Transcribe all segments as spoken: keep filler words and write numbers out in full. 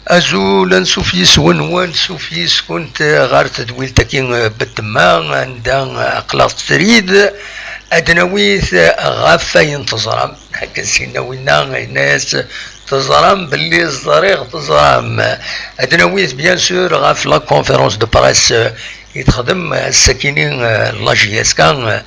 Azul, ansuf yis-wen, ansuf yis-kunt ɣer tedwilt-agi n Betma, anda aql-aɣ srid ad d-nawi ɣef wayen teẓram. Akken sinna winna yenna-yas, teẓram belli ẓriɣ teẓram. Ad d-nawi, bien sûr, ɣef la conférence de presse i texdem ass-akini, eh, la J S K, eh,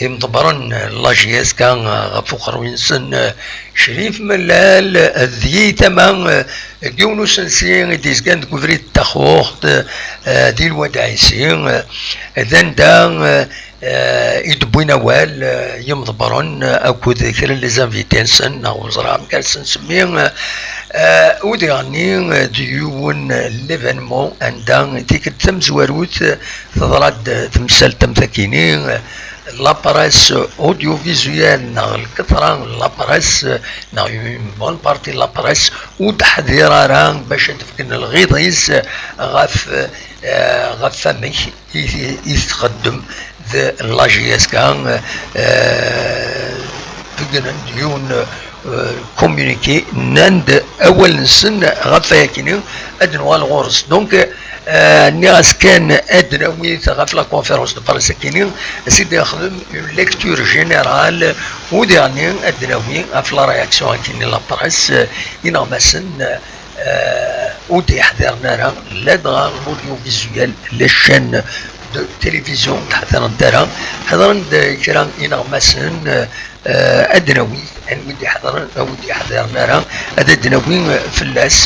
imḍebbren, eh, la J S K, eh, ɣef uqerruy-nsen, eh, Crif Mellal, eh, d yitama, eh, n yiwen usensi i d-yezgan deg ubrid n Taxuxt, eh, di Lwad Ɛisi, eh, d anda, eh, eh, i d-wwin awal, eh, yimḍebbren, eh, akked kra n les invités-nsen, neɣ ur ẓriɣ amek ara sen-nsemmi, eh, eh, u diɣenni, eh, d yiwen, eh, l'événement anda tikkelt tamezwarut, eh, teḍra-d temsalt am takini, eh, la presse audiovisuelle neɣ lketra n la presse, eh, neɣ une bonne partie de la presse ur d-teḥḍir ara bac ad d-fken lɣiḍ-is, eh, ɣef, eh, ɣef wamek i, i txeddem d la J S K, eh, beggnen-d yiwen, eh, communiqué, nnan-d awal-nsen ɣef wayakini, ad nuɣal ɣur-s. Donc, eh, nniɣ-as kan ad d-nawi ɣef la conférence de presse akini, ad s-id-nexdem une lecture générale, u diɣenni ad d-nawi ɣef la réaction akini la presse, eh, ineɣmasen, eh, eh, ur d-yeḥḍiren ara, ladɣa l'audiovisuel, les chaînes de télévision ur d-ḥḍirent ara. Ḥḍren-d kra ineɣmasen, eh, ad d-nawi, anwi d-iḥḍren, anwi d-yeḥḍiren ara, ad d-nawi fell-as.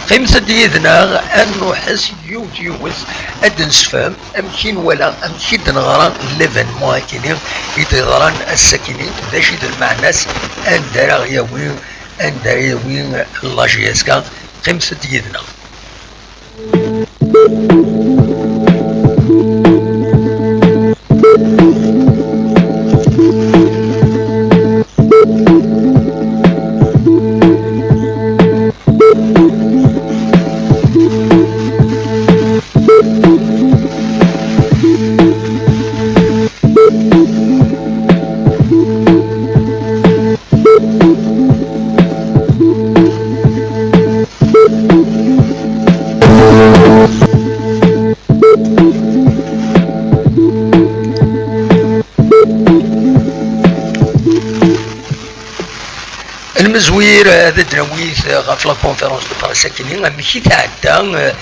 Qqimet-d yid-neɣ, ad nruḥ yiwet yiwet, ad d-nessefhem amek i nwala, amek i d-neɣra l'événement akini i d-yeḍran ass-akini, d acu i d lmeɛna-s, anda ara ɣ-yawi, anda ara yawi la J S K. Qqimet-d yid-neɣ. Nmezwir ad d-nawi ɣef la conférence de presse akini, amek i tɛedda, eh,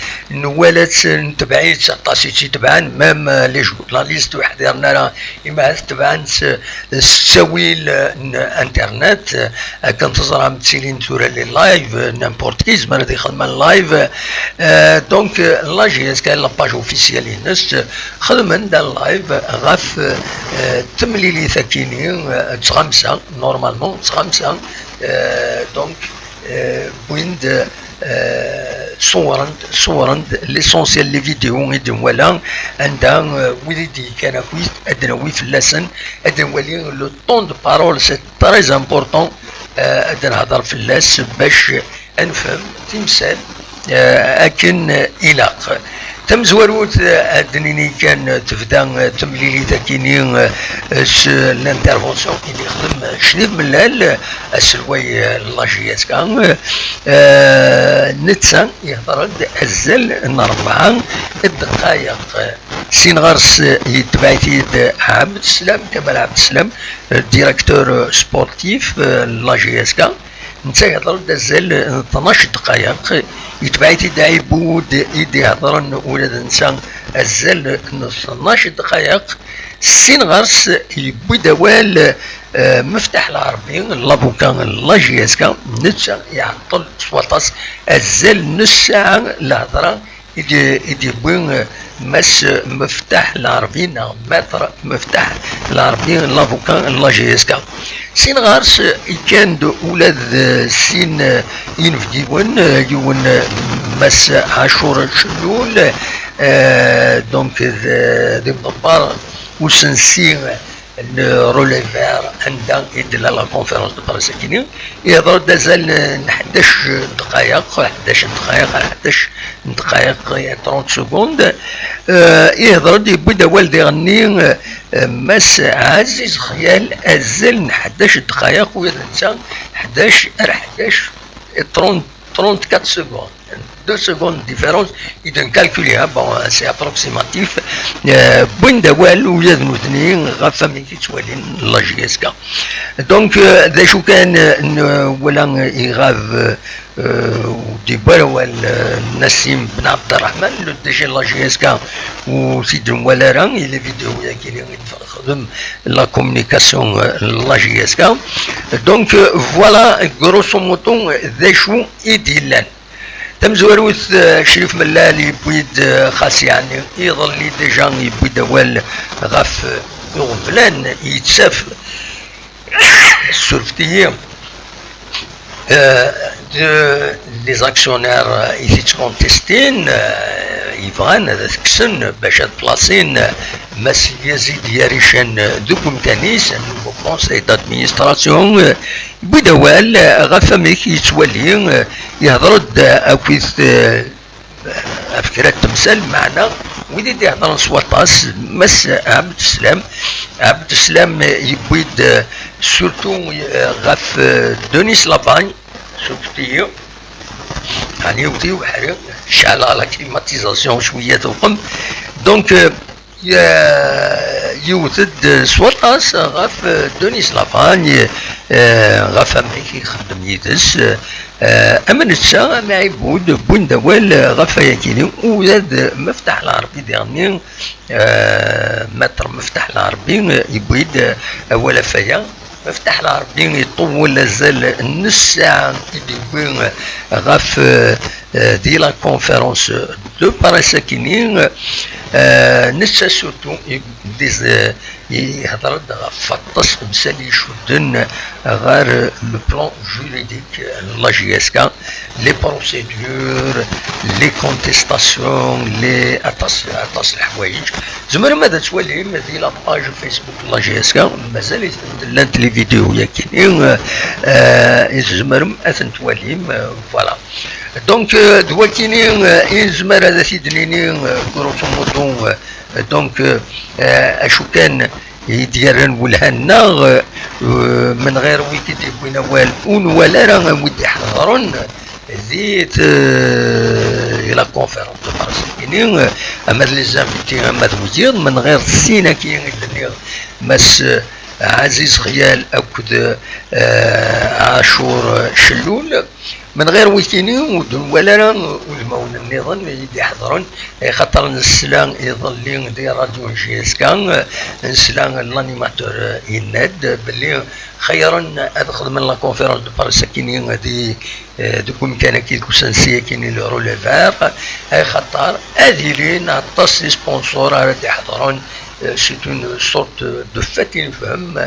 nwala-tt, netbeɛ-itt, aṭas i tt-itebɛen, même, eh, les journalistes ur ḥdiren ara, imi ahat tebɛen-tt, eh, s ttawil, eh, n internet, eh, akken teẓram ttilin tura les live, eh, n'importe qui yezmer ad ixdem un live, eh, donc, eh, la J S K, la page officielle-ines, eh, xedmen-d un live ɣef, eh, temlilit akini, eh, d tɣamsa, normalement, d tɣamsa, eh, donc, eh, wwin-d, eh, ṣewwren-d, ṣewwren-d l'essentiel, les vidéos i d-nwala, anda, eh, wid i d-yekkan akkit, ad d-nawi fell-asen, ad nwali le temps de parole, c'est très important, eh, ad nehder fell-as bac ad nefhem timsal, eh, akken ilaq. Tamezwarut, eh, ad d-nini kan, eh, tebda, eh, temlilit akini, eh, s l'intervention i d-yexdem, eh, Crif Mellal, eh, aselway, eh, n la J S K, eh, netta yehder-d azal n rebɛa ddqayeq. Sin ɣer-s, eh, yetbeɛ-it-id Ɛebd Slam, Kamal Ɛebd Slam, eh, directeur, eh, sportif, eh, n la J S K. Netta yehder-d azal n tnac ddqayeq, yetbeɛ-it-id Ɛibud i d-iheḍren ula d netta azal n tnac ddqayeq. Sin ɣer-s yewwi-d awal, eh, Meftaḥ Lɛerbi, labuka n la J S K, netta iɛeṭṭel s waṭas, azal n ssaɛa lehḍra i d-, i d-yewwi, eh, Mass Meftaḥ Lɛerbi neɣ Maître Meftaḥ Lɛerbi, labuka n la J S K. Sin ɣer-s, eh, ikkan-d ula d, eh, sin, eh, inebgiwen, eh, yiwen, eh, Mass Ɛacur Cellul, eh, donc d, d imḍebber usensi, eh, n Relais Vert, anda i d-tella la conférence de presse akini. Ihḍer-d azal n ḥdac ddqayeq, ḥdac ddqayeq, ḥdac ddqayeq, trente secondes. Eh, ihḍer-d, yewwi-d awal diɣenni, eh, Mass Ɛaziz Xyal, azal n ḥdac ddqayeq, u d netta ḥdac ar ḥdac, trente, trente-quatre secondes. deux secondes de différence i d-ncalculer, hein, bon, c'est approximatif. Euh, wwin-d awal ula d nutni ɣef amek i ttwalin la J S K. Donc, euh, d acu kan, euh, nwala iɣab, euh, euh, ur d-yewwi ara awal, euh, Nassim Ben Abderrahman, le D G de la J S K, ur t-id-nwala ara, i les vidéos-agi i d-texdem la communication, euh, la J S K. Donc, euh, voilà, grosso modo, d acu i d-yellan. Tamezwarut, eh, Crif Mellal yewwi-d, eh, xas yeɛni iḍelli déjà yewwi-d awal ɣef, eh, uɣeblan yettaf, surfet-iyi, eh, de, des actionnaires, eh, i t-ittkontestin, eh, yebɣan ad t-kksen bac ad plasin, eh, Mass Yazid Yaricen, eh, deg umkan-is, un nouveau conseil d'administration, eh, Yewwi-d awal, eh, ɣef wamek yettwali, eh, yehder-d, eh, akkit, eh, ɣef kra n temsal, meɛna wid i d-iheddren s waṭas, Mass Ɛebd Slam. Ɛebd Slam, eh, yewwi-d, eh, surtout, eh, ɣef, eh, Denis Labagne, surfet-iyi, ɛni yewwet-iyi ubeḥri, ceɛleɣ la climatisation cwiya tewqem. Donc, eh, Ye-, yewwet-d s waṭas ɣef, eh, Denis Labagne, eh, ɣef amek i ixeddem yid-s, eh, am netta, am Ɛibud, wwin-d awal, eh, ɣef wayagi-nni, ula d Meftaḥ Lɛerbi diɣenni, eh, Maître Meftaḥ Lɛerbi, eh, yewwi-d, eh, awal ɣef waya. Meftaḥ Lɛerbi iṭewwel azal n ssaɛa i d-yewwi ɣef, eh, di la conférence de presse akini, eh, netta surtout i-, des-, eh, ihedṛ-d ɣef waṭas n temsal icudden ɣer le plan juridique n la J S K, les procédures, les contestations, les, aṭas, aṭas n leḥwayeǧ. Tzemrem ad twalim di la page Facebook n la J S K, mazal-itent llant les vidéos-yagi, eh, eh, tzemrem ad tent-twalim, eh, voilà. Donc, eh, d wakini, eh, i nezmer ad t-id-nini, eh, grosso modo, eh, donc, eh, acu kan i d-yerran welha-nneɣ, eh, menɣir wid i d-yewwin awal, ur nwala ara wid iḥeḍren di t-, la conférence de presse-agi, eh, ama d les invités, ama d wiyiḍ, menɣir sin-agi i d-nniɣ, Mass, eh, Ɛaziz Xyal akked, eh, Ɛacur Cellul. Menɣir wikini ur d-nwala ara udmawen nniḍen i d-iḥeḍren, axaṭer nesla iḍelli di ṛadyu J S K, nesla l'animateur yenna-d belli xeyyren ad xedmen la conférence de presse akini di, eh, deg umkan-agi, deg usensi akini le Relais Vert, axaṭer ad ilin aṭas n sponsors ara d-iḥeḍren. Euh, c'est une sorte de fête i nefhem.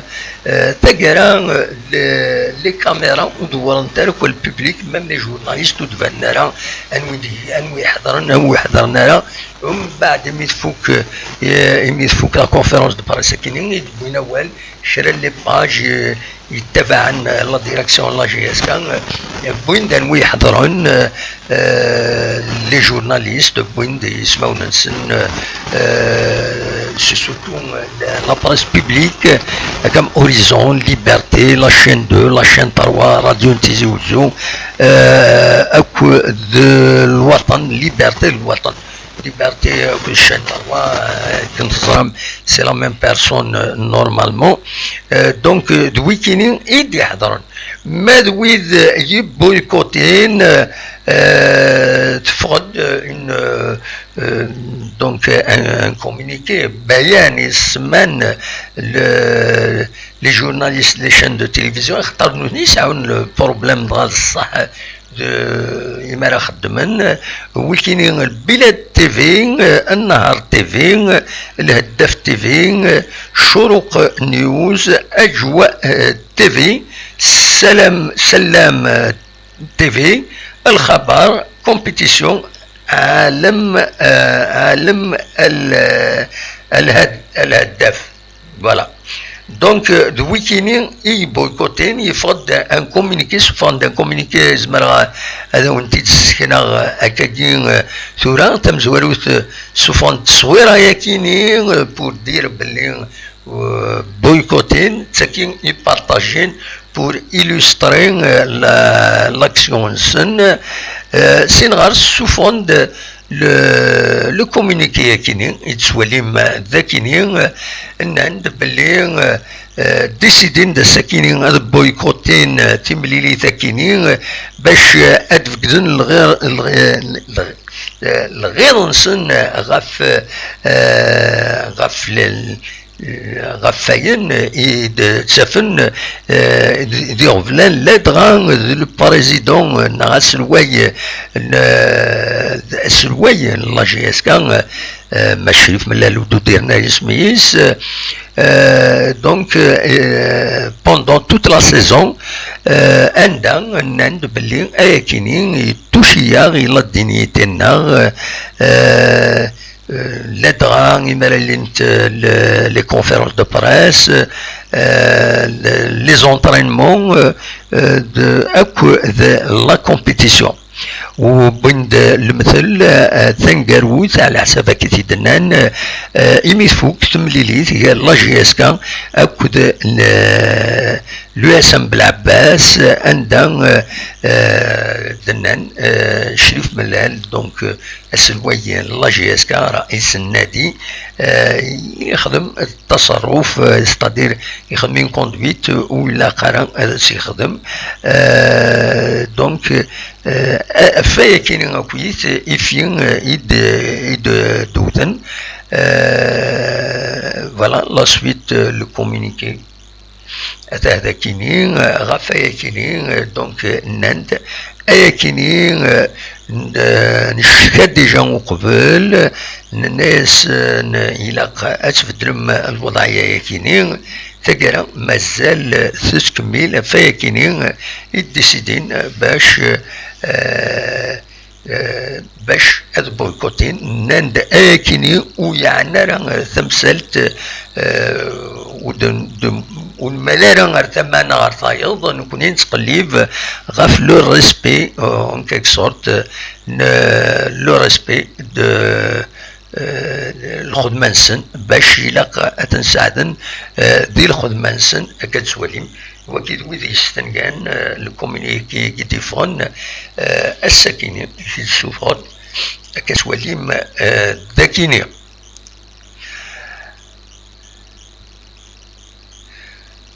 Euh, taggara, euh, les, les caméras ur dewwrent ara akk, le public, même les journalistes ur d-banen ara, anwi d-, anwi iḥeḍren, anwi ur ḥeḍren ara. Mbeɛd imi tfuk, euh, imi tfuk la conférence de presse akini, i d-wwin awal, kra n les pages, euh, yettabaɛen, euh, la direction n la J S K, euh, wwin-d anwi iḥeḍren, euh, euh, les journalistes, wwin-d ismawen-nsen, euh, euh, c'est surtout, euh, la, la presse publique, euh, comme Horizon, Liberté, la chaîne deux, la chaîne trois, Radio Tizi Ouzou, euh, akked Lwaṭan, Liberté, Lwaṭan. Liberté, euh, chaîne trois, euh, comme ça, c'est la même personne, euh, normalement. Euh, donc, euh, d wikini i d-iḥeḍren. Ma d wid, euh, yiboykotin, euh, euh, teffeɣ-d, euh, une, euh, euh, donc, euh, un, un communiqué, bayan, isemman, le, les journalistes, les chaînes de télévision, axaṭer nutni sɛun le problème dɣa d ṣṣeḥ, de, imi ara xeddmen, wikini, Bilad T V, Nnahar T V, Lheddaf T V, Curuq News, Ajwa, eh, T V, Salam, Salam, eh, T V, Lxabar, Compétition, Alem, eh, Alem, Al, Alhad-, Alhaddaf. Voilà. Donc, euh, d wikini i yeboykotin, yeffeɣ-d un communiqué, ssufɣen-d un communiqué, zemreɣ ad awen-t-id-ssekneɣ, euh, akkagi, euh, tura, tamezwarut, euh, ssufɣen-d tteswira-yakini, euh, pour dire belli euh, boycottin, d tagi i partajin pour illustrer, euh, la, l'action-nsen. Euh, sin ɣer sous-fond le, le communiqué akini i d-twalim d akini, euh, nnan-d belli, euh, euh, décidin-d ass akini ad boycottin, euh, timlilit akini, euh, bac, euh, ad begden lɣir, lɣir, lɣir, euh, lɣir-nsen, euh, ɣef, euh, ɣef le, ɣef wayen i d-ttafen, euh, d, d iɣeblan, ladɣa d le président, euh, neɣ aselway, euh, n, aselway n la J S K, euh, euh, Mac Crif Mellal ur d-udiren ara isem-is, euh, donc, euh, pendant toute la saison, euh, anda nnan-d belli ayakini ituci-yaɣ i la dignité-nneɣ, euh, euh, euh, ladɣa imar llant, euh, le, les conférences de presse, euh, le, les entraînements, euh, euh, de, akk de la compétition. Wwin-d lemtel, euh, taneggarut, ɛla ḥsab akka i t-id-nnan, euh, imi tfuk temlilit gar la J S K akked le, l'U S M Belɛebbas, anda, euh, euh, d-nnan, euh, Crif Mellal, donc, euh, aselway n la J S K, raïs nnadi, euh, yexdem taṣerruf, euh, c'est-à-dire yexdem une conduite ur ilaq ara ad tt-yexdem. Euh, donc, euh, ɣef wayakini akkit, ifi, euh, i d-, i d-, d-wten. Euh, voilà, la suite, euh, le communiqué. Atah d akini, euh, ɣef wayakini, euh, donc, euh, nnan-d, ayakini, euh, n-, euh, necca déjà uqbel, nenna-yasen, euh, ilaq ad tbeddlem lwḍɛiyya-yakini, taggara mazal, euh, tettkemmil, ɣef wayakini, euh, i d-décidin, euh, bac, euh, euh, bac ad boycottin, nnan-d ayakini ur yeɛni ara, euh, tamsalt, euh, ur d-, d-, ur nmal ara ar tama neɣ ar tayeḍ, nekkni nettqellib ɣef le respect, euh, en quelque sorte, euh, n-, le respect de, euh, lxedma-nsen, bac ilaq ad ten-saɛden, euh, di lxedma-nsen, akka d-twalim. Wagi d wid yestengan, euh, le communiqué i d-iffɣen, euh, ass-akini i t-id-ssufɣen, akka twalim, euh, d akini.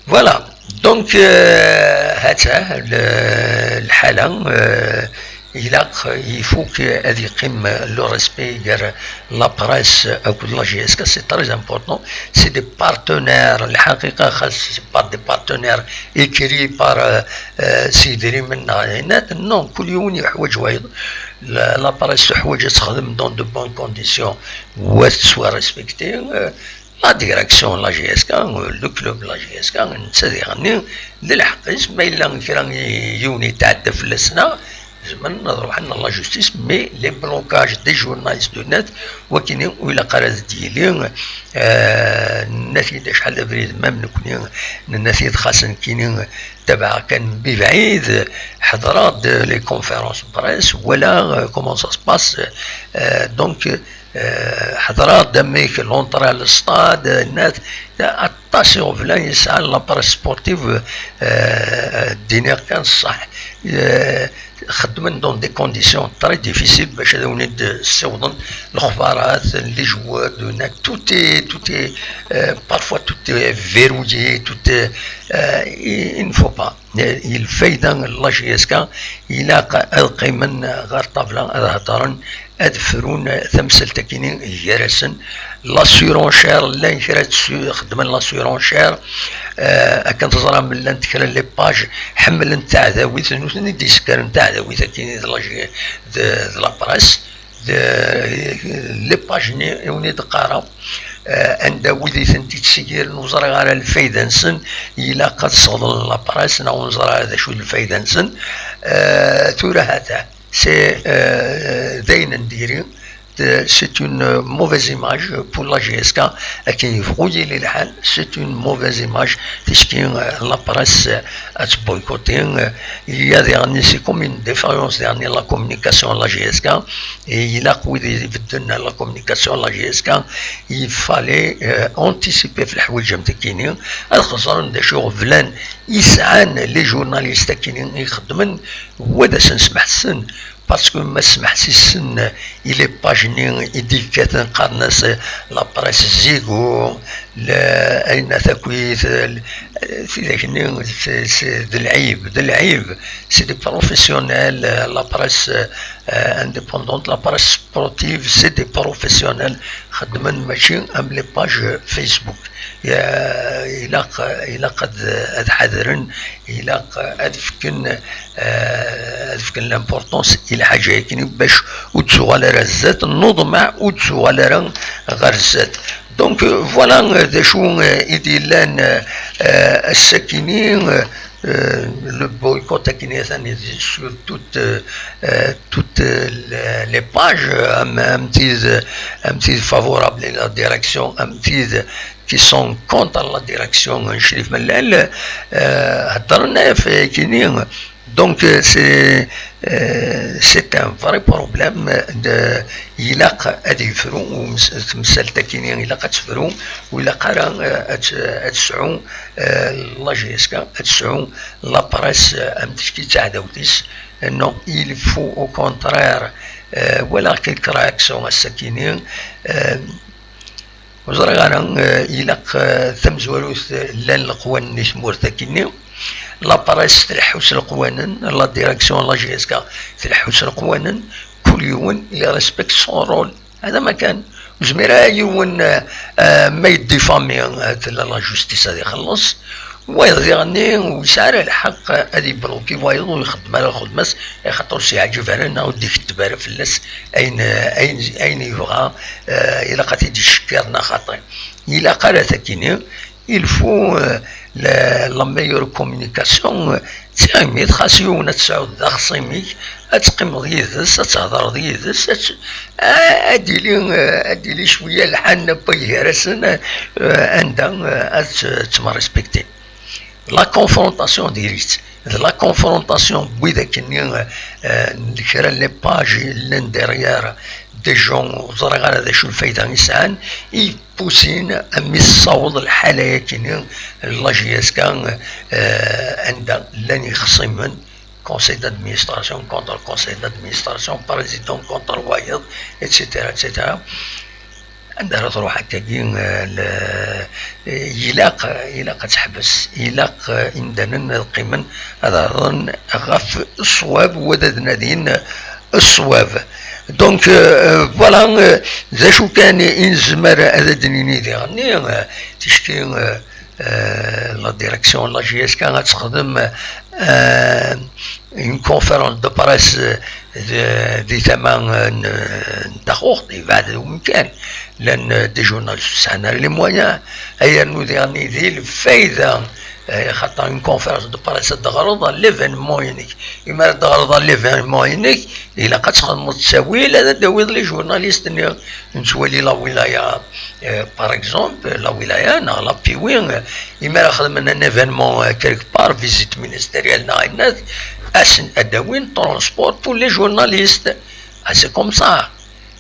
Voilà, donc, euh, hata le, lḥala, euh, ilaq, il faut que ad yeqqim le respect gar la presse akked la J S K, c'est très important. C'est des partenaires, lḥaqiqa, xas c'est pas des partenaires écrits par, euh, euh, s yidrimen neɣ ayen. Non, kul yiwen yeḥwaǧ wayeḍ. La, la presse teḥwaǧ ad texdem dans de bonnes conditions, wa tettwa respecter. Euh, la direction n la J S K, le club n la J S K, netta diɣenni d lḥeqq-is, ma yella kra i yiwen yetɛedda fell-asen, zemren ad ruḥen ɣer la justice, mais les blocages des journalistes de net, wakini ur ilaq ara ad d-yili. Euh, nenna-t-id acḥal d abrid, même nekni nenna-t-id, xas nekkini tabaɛeɣ kan mebɛid, ḥeḍreɣ-d les conférences de presse, walaɣ, euh, comment ça se passe, euh, donc, euh, ḥeḍreɣ-d amek l'entrée à le stade, nnan-t, aṭas iɣeblan yesɛan la presse sportive, euh, d-iniɣ kan ṣṣeḥ. Euh, xeddmen dans des conditions très difficiles bac ad awen-id-ssiwḍen lexbarat, les joueurs, de net, tout est, tout est, euh, parfois tout est verrouillé, tout est, euh, il, il ne faut pas. Euh, lfayda n la J S K, ilaq ad qqimen ɣer ṭṭabla, ad heddren, ad frun tamsalt-akini gar-asen. La surenchère, llan kra tsu-, xeddmen la surenchère, euh, akken teẓram llant kra les pages ḥemmlent taɛdawit, nutni d-yeskaren taɛdawit akini d la J-, d, d la presse, d, les pages-nni i wen-id-qqareɣ, euh, anda wid i tent-id-ssigiren ur ẓriɣ ara lfayda-nsen, ilaq ad sseɣḍlen la presse neɣ ur neẓri ara d acu d lfayda-nsen. Euh, tura hata, c'est, euh, d ayen n diri, c'est une mauvaise image pour la J S K. Akken yebɣu yili lḥal, c'est une mauvaise image. Ticki, euh, la presse, euh, ad tboycotter. Euh, il y a des années, c'est comme une défaillance, des années, la communication à la J S K. Et il a, wid ibedden la communication à la J S K, il fallait, euh, anticiper في الحوايج am tikkini. Ad xeẓren d acu ɣeblan i sɛan les journalistes akini i ixeddmen, wa d asen-smeḥsen. Parce que ma smeḥsisen i les pages-nni i d-yekkaten, qqaren-as la presse zigu, la, ayen takwit, l-, tidak-nni, c'est, c'est de lɛib, de lɛib. C'est des professionnels, euh, la presse, euh, indépendante, la presse sportive, c'est des professionnels. Xeddmen mačči am les pages Facebook. Ya, ilaq, ilaq ad, ad ḥadren, ilaq ad fken, euh, ad fken l'importance i lḥaǧa-agi bac ur d-tuɣal ara zdat, neḍmeɛ ur d-tuɣal ara ɣer zdat. Donc, euh, voilà, euh, d acu, euh, i d-yellan, euh, euh, ass-akini, euh, euh, le boycott akini atan sur toutes, euh, euh, toutes, euh, les, les pages, euh, am, am tid, am tid favorable à la direction, am tid qui sont contre la direction n Crif Mellal, euh, heddren ɣef akini. Donc, euh, c'est, euh, c'est un vrai problème de, ilaq ad yefru, ums-, temsalt akini ilaq ad tefru, ur ilaq ara, euh, ad, ad tesɛu, euh, la J S K, ad tesɛu la presse, euh, am ticki d taɛdawt-is. Non, il faut au contraire, euh, walaɣ quelques réactions ass-akini, euh, ur ẓriɣ ara, euh, ilaq, euh, tamezwarut, euh, llan leqwanen i tmurt akini. La presse tleḥḥu s leqwanen, la direction n la J S K tleḥḥu s leqwanen, kul yiwen il respecte son rôle. Hada ma kan. Ur zmir ara yiwen, euh, euh, ma yeddifami, euh, tella la justice ad ixelleṣ. Wayeḍ diɣenni ur yesɛi ara lḥeqq ad ibluki wayeḍ ur ixeddem ara lxedma-s, axaṭer ur s-yeɛǧib ara neɣ ur d-iketteb ara fell-as ayen, ayen, ayen yebɣa, eh, ilaq ad t-id-icekkiṛ neɣ xaṭi. Ilaq ara takini, il faut, eh, la, la meilleure communication, eh, d tiɣimit, xas yiwen ad tesɛuḍ d axṣim-ik, ad teqqimeḍ yid-s, ad thedreḍ yid-s, ad t-, a-, ad d-ili, eh, ad d-ili cwiya lḥan n waygar-asen, eh, anda, eh, ad t-, ttmerrispektin. La confrontation diri-tt. D la confrontation n wid akkenni, eh, n kra n les pages i llan derrière des gens ur ẓriɣ ara d acu lfayda i sɛan, i yeppusin a mi tessaweḍ lḥala-yakini, la J S K, eh, anda llan yexṣimen, conseil d'administration contre conseil d'administration, président contre wayeḍ, et cetera, et cetera. Anda ara truḥ akkagi, eh, l-, eh, ilaq, ilaq ad teḥbes, ilaq, eh, imdanen ad qqimen ad hḍren ɣef ṣṣwab, wad ad nadin ṣṣwab. Donc, eh, voilà, eh, d acu kan i nezmer ad d-nini diɣenni, eh, ticki, eh, eh, la direction n la J S K ad texdem, eh, une conférence de presse, eh, di, di tama, eh, n, n Taxuxt, yebɛed umkan. Llan, eh, des journalistes ur sɛan ara les moyens. Ay rnu diɣenni di lfayda, eh, xaṭer une conférence de presse ad d-teɣreḍ l'événement-inek. Imi ara d-teɣreḍ l'événement-inek, ilaq ad txedmeḍ ttawil, ad d-tawiḍ les journalistes-nni. Nettwali la wilaya, eh, par exemple, la wilaya neɣ la P W, eh, imi ara xedmen un événement, eh, quelque part, visite ministérielle neɣ ayen, ad asen-, ad d-awin transport pour les journalistes. Ah, c'est comme ça.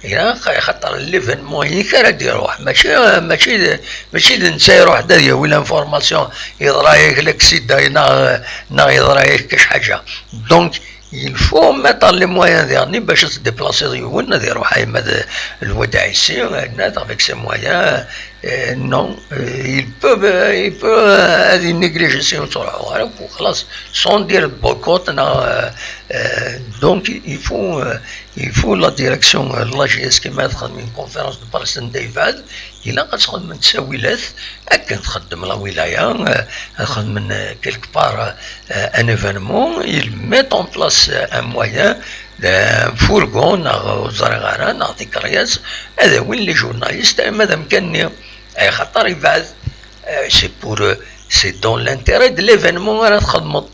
Ilaq, xaṭer l'événement-inek ara d-iruḥ, mačči, mačči d, mačči d netta iruḥ-d ad yawi l'information, yeḍra-yak l'accident neɣ, neɣ yeḍra-yak kra ḥaǧa. Donc, il faut mettre les moyens diɣenni bac ad tdéplaciḍ yiwen, ad iruḥ ayma d Lwad Ɛisi, ayen, avec ses moyens, euh, non, euh, il peut, euh, il peut, euh, ad négliger si ur ttruḥuɣ ara, xlaṣ, sans dire boycott, non, euh, euh, donc il faut, euh, il faut la direction, euh, de la J S K, ma ad txedmem une conférence de presse n David, ilaq ad txedmem ttawilat, akken txeddem la wilaya, euh, ad xedmen, euh, quelque part, euh, un événement, ils mettent en place, euh, un moyen, un fourgon, neɣ ur ẓriɣ ara, neɣ tikeryas, ad awin les journalistes, ama d amkan-nni. Ay, xaṭer yebɛed, euh, c'est pour, euh, c'est dans l'intérêt de l'événement ara txedmeḍ.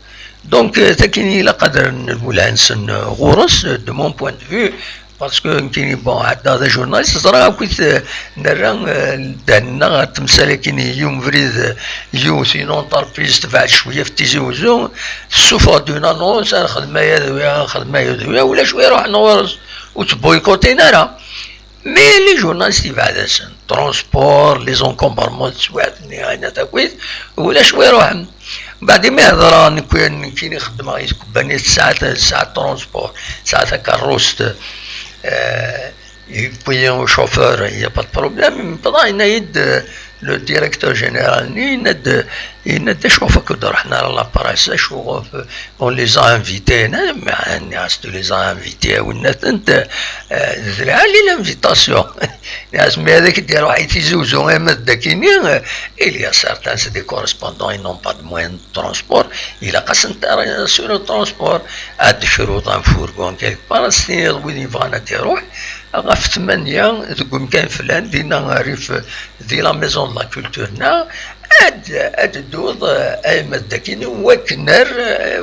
Donc, euh, takini ilaq ad rren lwelha-nsen, euh, ɣur-s, euh, de mon point de vue, Parce que nekkini, bon, ɛeddaɣ d ajurnalist, ẓriɣ akk-it, eh, nerra, eh, ddehn-nneɣ ɣer temsal akkin, yiwen ubrid, eh, yiwet une entreprise tebɛed cwiya ɣef Tizi Uzzu, tessufeɣ-d une annonce, ad nexdem aya d wiya, ad nexdem aya d wiya, ulac wi iruḥen ɣur-s, ur ttboykutin ara. Mais les journalistes yebɛed-asen, transport, les encombrements d teswiɛt-nni, ayen takit, ulac wi iruḥen. Mbeɛd imi hedreɣ, nekk, nekkini xeddmeɣ i tkebbani, tesɛa, tesɛa transport, tesɛa takeṛṛust, euh, yewwi chauffeur, il y a pas de problème. Mbeɛd yenna-yi-d, euh, le directeur général-nni, yenna-d, yenna-d: "Acu ɣef akka ur d-ruḥen ara la presse, acu ɣef, on les a invités?" Nniɣ-as: "Tu les as invités, a winnatent, euh, d lɛali l'invitation." Nniɣ-as: "Mais ad ak-d-iruḥ i Tizi Uzzu arma d dakini, euh, il y a certains, c'est des correspondants, ils n'ont pas de moyens de transport, ilaq-asen assurer le transport, ad d-tekruḍ un fourgon quelque part, ad s-tiniḍ wid yebɣan ad d-iruḥ ɣef tmanya deg umkan flan, dinna rrif di la maison de la culture-nneɣ, ad, ad d-tedduḍ, eh, arma d dakini, wakken ar, eh,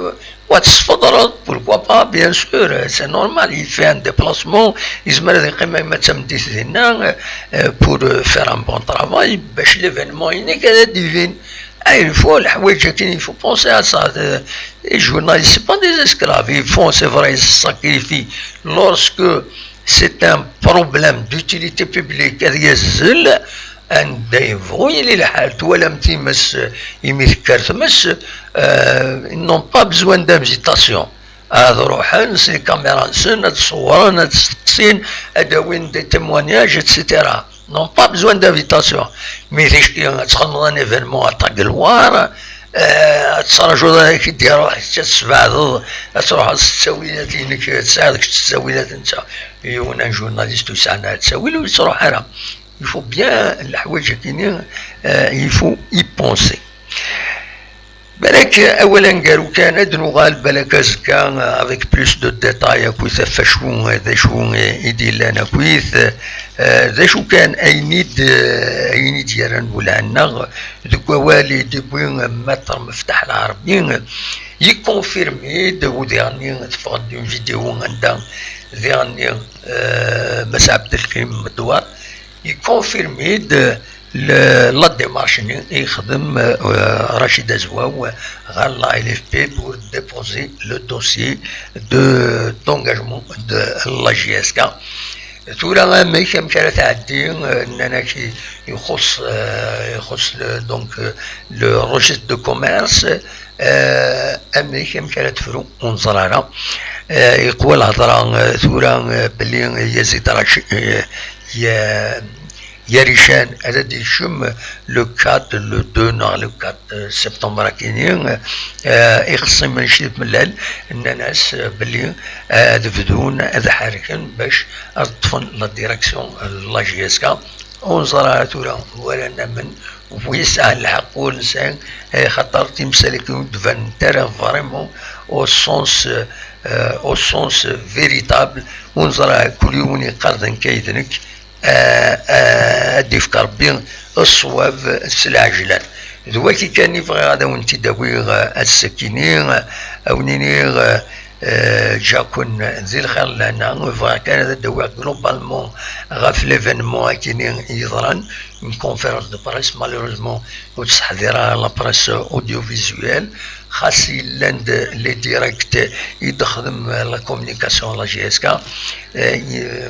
wa tesfeḍreḍ, pourquoi pas, bien sûr, c'est normal, il fait un déplacement, yezmer ad yeqqim arma d tameddit dinna, eh, pour, eh, faire un bon travail, bac l'événement-inek ad d-ibin." Ah, il faut, leḥwayeǧ akken, il faut penser à ça. Euh, les journalistes, c'est pas des esclaves. Ils font, c'est vrai, ils se sacrifient. Lorsque c'est un problème d'utilité publique, ad yazzel, anda yebɣu yili lḥal, twalam times, imi tekker tmes, euh, ils n'ont pas besoin d'invitation. Ad ruḥen s lkamira-nsen, ad ṣewwren, ad steqsin, ad d-awin des témoignages, et cetera. N'ont pas besoin d'invitation. Mi ticki ad txedmeḍ un événement à ta gloire, euh, ad tettṛajuḍ ad ak-d-iruḥ, ad tesbeɛdeḍ, ad truḥeḍ s ttawilat-inek, tesɛiḍ kečč ttawilat netta, yiwen un journaliste ur yesɛan ara ttawil, ur yettruḥ ara. Il faut bien, leḥwayeǧ-agi-nni, euh, il faut y penser. Balak awal aneggaru kan, ad nuɣal balak azekka, euh, avec plus de détails akkit ɣef wacu, euh, d acu, euh, i d-yellan akkit, euh, d acu kan ayen i d, euh, ayen i d-yerran bu lɛenna deg wawal i d-yewwi, euh, Maître Meftaḥ Lɛerbi, euh, yekkonfirmi-d, u diɣenni teffeɣ-d une vidéo anda diɣenni, euh, Mass Abdelkrim Medwar, yekkonfirmi-d le, la démarche-nni i yexdem, euh, Rachid Azwaw ɣer la L F P pour déposer le dossier de, d'engagement de la J S K. Tura amek, amek ara tɛeddi, euh, nnan-ak i-, ixuṣṣ, euh, ixuṣṣ le, donc, euh, le registre de commerce, euh, amek, amek ara tefru, ur neẓri ara. Euh, yeqwa lhedra, euh, tura, euh, belli Yazid Raci-, euh, Ya-, Yarican ad d-yekcem le quatre, le deux neɣ le quatre septembre akini, euh, ixṣimen ci tmellal nnan-as, euh, belli, euh, ad bdun ad ḥerken bac ad ṭṭfen la direction, euh, la J S K. Ur neẓri ara tura, wala namen, wi yesɛan lḥeqq ur nesɛi, eh, xaṭer timsal-agi ur d-banent ara vraiment au sens, euh, au sens véritable. Ur neẓri ara, kul yiwen yeqqar d nekk ay d nekk, eh, eh, ad d-yefk Rebbi ṣṣwab s lɛejlan. D wagi kan i bɣiɣ ad awen-t-id-awiɣ, eh, ass-akini, eh, ad wen-iniɣ, eh, eh, ǧǧaken di lxir lehna. Bɣiɣ kan ad d-awiɣ globalement ɣef l'événement akini yeḍran, une conférence de presse, malheureusement ur tt-teḥḍir ara la presse audiovisuelle, xas yellan-d les directs i d-texdem la communication la J S K, eh,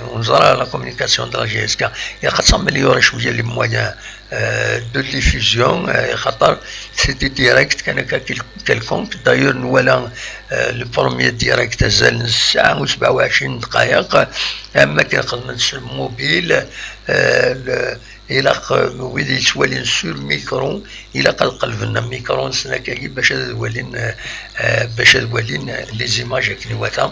ur neẓri ara la communication de la J S K, ilaq ad taméliorer cwiya les moyens, euh, de diffusion, euh, xaṭer c'est des directs kan akka quel-, quelconque. D'ailleurs, nwala, euh, le premier direct azal n ssaɛa u sebɛa u ɛecrin dqayeq, am akken xedmen s lmubil, euh, le, ilaq, euh, wid yettwalin sur micro, ilaq ad qelben amikru-nsen akkagi bac ad walin, euh, euh, bac ad walin, euh, les images akken iwata.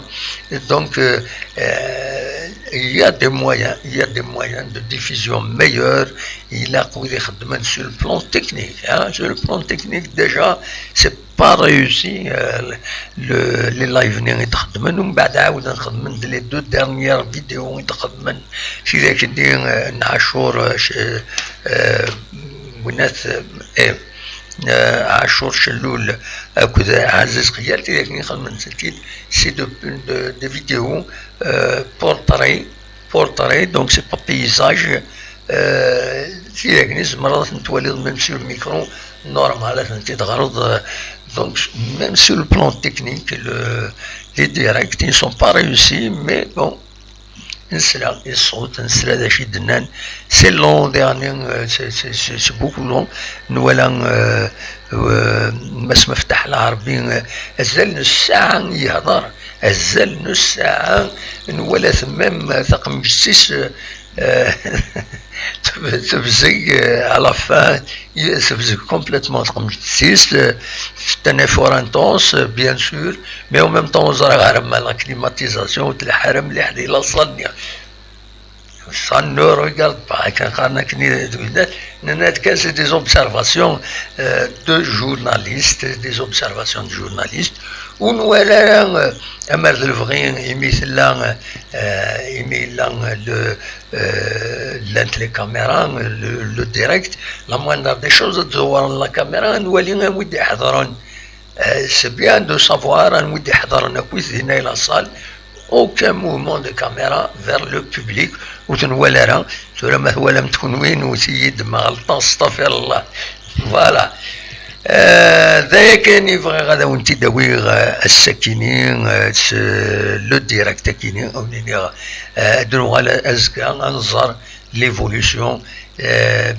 Donc, euh, euh, il y a des moyens, il y a des moyens de diffusion meilleurs. Ilaq wid ixeddmen sur le plan technique, hein. Sur le plan technique, déjà, c'est pas réussi, euh, le, les lives-nni i d-xeddmen, u mbeɛd ɛawden xedmen les deux dernières vidéos i d-xeddmen, tidak-nni, euh, n Ɛacur, euh, ch-, euh, winat, euh, eh, euh, Ɛacur Cellul akked Ɛaziz Xyal, tidak-nni xedmen-tent-id, c'est de, de, des vidéos, euh, portraits, portraits, donc c'est pas paysage, euh, tidak-nni tzemreḍ ad tent-twaliḍ même sur le micro, normal, ad tent-id-teɣreḍ, euh, donc même sur le plan technique, le, les directs, ils ne sont pas réussis, mais bon, nesla i ṣṣut, nesla d acu i d-nnan. C'est long, dernier, euh, c'est, c'est, c'est, c'est beaucoup long. Nwala, euh, euh, Mass Meftaḥ Lɛerbi, euh, azal n ssaɛa i yehder, azal n ssaɛa, nwala-t même, euh, taqemǧet-is, euh, euh, teb-, tebzeg, euh, à la fin, i-, tebzeg complètement taqemǧet-is, euh, c'est un effort intense, euh, bien sûr, mais en même temps, ur ẓriɣ ara ma la climatisation ur tleḥḥu ara mliḥ di la salle-nni. Ça ne regarde pas, akken qqaren akken i d widak, nenna-d kan c'est des observations, euh, de journalistes, des observations de journalistes, ur nwala ara, euh, amar d lebɣi, imi tella, euh, imi yella, euh, le, euh, llant les caméras, le, le direct, la moindre des choses, ad tẓewren la caméra, ad nwali anwa i d-iḥeḍren. Euh, c'est bien de savoir anwa i d-iḥeḍren akkit dinna i la salle, aucun mouvement de caméra vers le public, ur t-nwala ara. Tura ma twalamt kunwi, nwet-iyi-d ma ɣelṭeɣ, stafirllah. Voilà. Euh, d aya kan i bɣiɣ ad awen-t-id-awiɣ, euh, ass-akini, euh, s le direct-akini, ad wen-iniɣ, euh, ad nuɣal azekka, ad nẓer l'évolution, euh,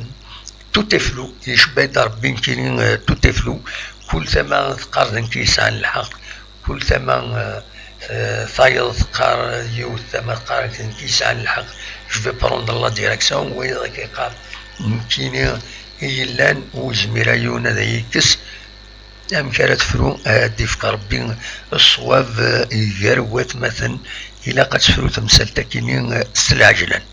tout est flou, yecba-d Rebbi nekkini, euh, tout est flou, kul tama teqqar d nekk yesɛan lḥeqq, kul tama, euh, euh, tayeḍ teqqar, yiwet tama teqqar d nekk yesɛan lḥeqq, je vais prendre la direction, wayeḍ akka yeqqar nekkini i yellan, ur yezmir ara yiwen ad iyi-yekkes. Amek ara tefru? Ad d-ifk Rebbi ṣṣwab, eh, gar watmaten. Ilaq ad tefru temsalt-akini, eh, s lɛejlan.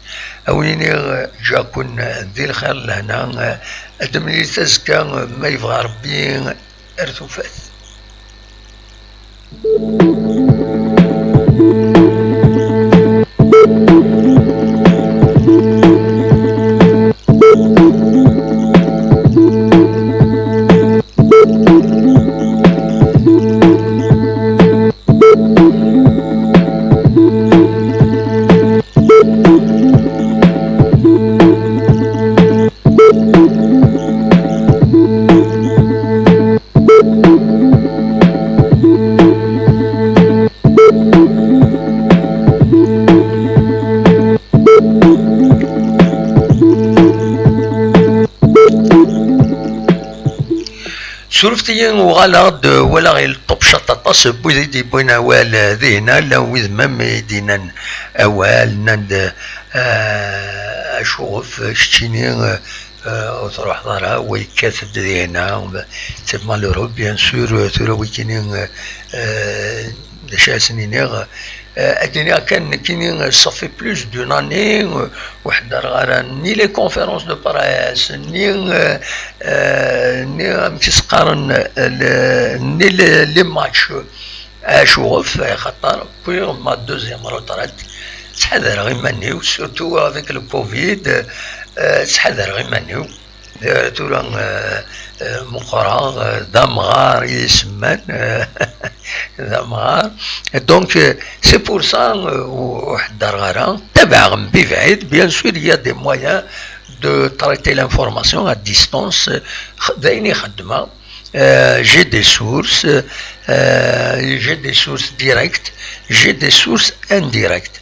A wen-iniɣ, eh, ǧǧaɣ-ken, eh, di lxir, lehna, eh, ad d-temlilt azekka, eh, ma yebɣa Rebbi, eh, ar tufat. Surfet-iyi, uɣaleɣ-d, walaɣ ileṭṭu ciṭ aṭas n wid i d-yewwin awal, eh, dihin, llan wid même i d-yennan awal, nnan-d, eh, acuɣef keččini, eh, eh, ur truḥeḍ ara, wa yekkat-d dihin, c'est malheureux, bien sûr, eh, tura wikini, eh, eh, d acu ara sen-iniɣ, eh, ad d-iniɣ kan nekkini, eh, ça fait plus d'une année, eh, ur ḥeddreɣ ara ni les conférences de presse, ni, eh, eh, ni amek i s-qqaren, eh, le-, ni les, les matchs. Acuɣef? Axaṭer wwiɣ ma deuxième retraite, ttḥadareɣ iman-iw, surtout avec le covid, eh, ttḥadareɣ iman-iw. Eh, tura, eh, eh, meqqreɣ, eh, d amɣar i isemman, eh, d amɣar. Donc, eh, c'est pour ça, eh, ur ḥeddreɣ ara. Tabaɛeɣ mebɛid, bien sûr, il y a des moyens de traiter l'information à distance. X-, d ayen i xeddmeɣ. Euh, j'ai des sources, euh, j'ai des sources directes, j'ai des sources indirectes.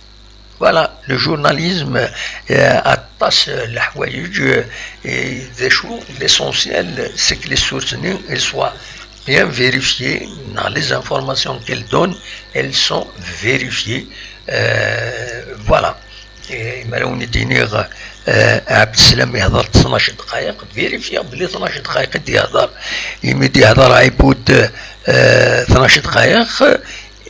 Voilà, le journalisme, euh, aṭas, euh, leḥwayeǧ, euh, et d acu, l'essentiel, c'est que les sources-nni, elles soient bien vérifiées, les informations qu'elles donnent, elles sont vérifiées. Euh, voilà. Eh, mi ara wen-d-iniɣ, eh, Ɛebd Slam ihḍer tnac dqayeq, vérifier belli tnac dqayeq i d-ihḍer. Imi d-ihḍer Ɛibud, eh, tnac dqayeq,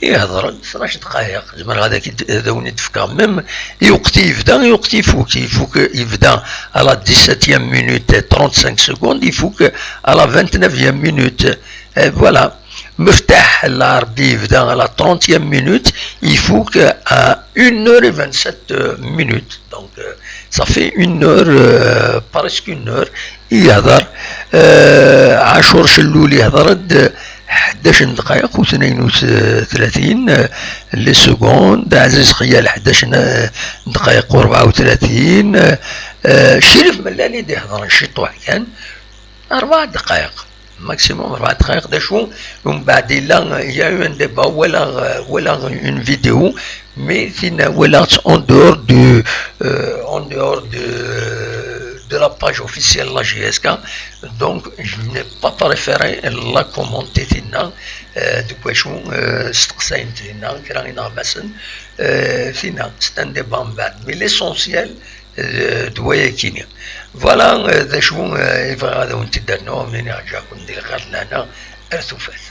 ihḍer-d tnac dqayeq. Zemreɣ ad ak-id-, ad awen-d-fkeɣ même i uqti yebda, i uqti ifuk. Ifuk yebda à la dix-septième minute, trente-cinq secondes, ifuk à la vingt-neuvième minute. Eh, voilà. Meftaḥ Lɛerbi yebda à la trentième minute, ifuk à une heure et vingt-sept minutes. Donc, euh, ça fait une heure, euh, presque une heure, Yehder, eh, Ɛacur Cellul yehder-d ḥdac n ddqayeq u tnayen u tlatin, eh, les secondes, Ɛziz Xyal ḥdac n, eh, ddqayeq u rebɛa u tlatin, eh, eh, Crif Mellal i d-ihedren ciṭuḥ kan, rebɛa ddqayeq, maximum rebɛa ddqayeq, d acu, umbeɛd yella, il y a eu un débat, walaɣ, walaɣ une vidéo, mais tin walaɣ-tt en dehors du, euh, en dehors de, de la page officielle de la J S K, donc je n'ai pas préféré la commenter tinna, euh, deg wacu, euh, steqsayen tinna, kra ineɣmasen, euh, tinna, c'est un débat umbeɛd, mais l'essentiel, euh, d wayakini. Voilà, euh, d acu, euh, i bɣiɣ ad awen-t-id-rnuɣ, mnini ṛǧaken di lxir d lehna ar tufat.